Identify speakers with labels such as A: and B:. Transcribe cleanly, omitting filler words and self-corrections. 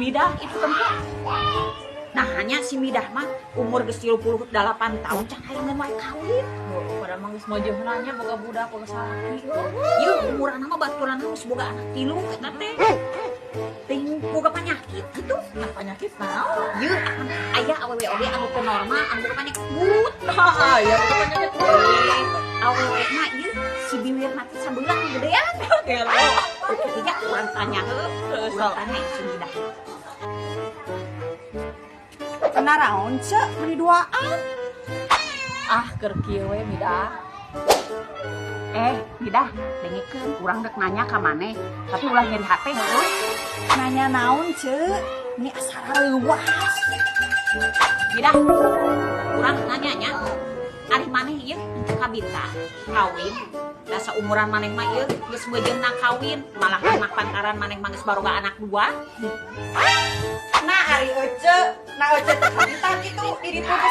A: Midah itu tempo. Nah, hanya si Midah mah umur geus 38 tahun can hayang wae kawin.
B: Oh, pada mah geus mojohna nya, boga budak, boga salaki.
A: Ieu umuran mah baturan geus boga anak tilu eta teh. Ting boga penyakit gitu.
B: Nah, penyakit naon?
A: Ieu aya awewe oge anu teu normal, anu boga penyakit gut.
B: Ah, ya boga penyakit.
A: Eh, awewe mah ieu si biwir mati sabelang gedean.
B: Gelo.
A: Oke, ya urang tanya heuh. Urang tanya si Midah.
C: Naraon, Cek, meni duaan?
B: Ah, keur kieu we, Midah.
A: Eh, Midah, dengekeun, urang dek nanya ka maneh, tapi ulah nyeri hate heuh.
C: Nanya naon, Cek? Meni asa reuwas.
A: Midah, urang nanya nya. Ari maneh ieu teu kabita kawin. Da saumuran maneh mah ieu geus meujeunna kawin, malah mah pantaran maneh mah geus baroga anak dua.
C: Nah, ari Ece, nah Ece teh kabita kitu di ditu ge.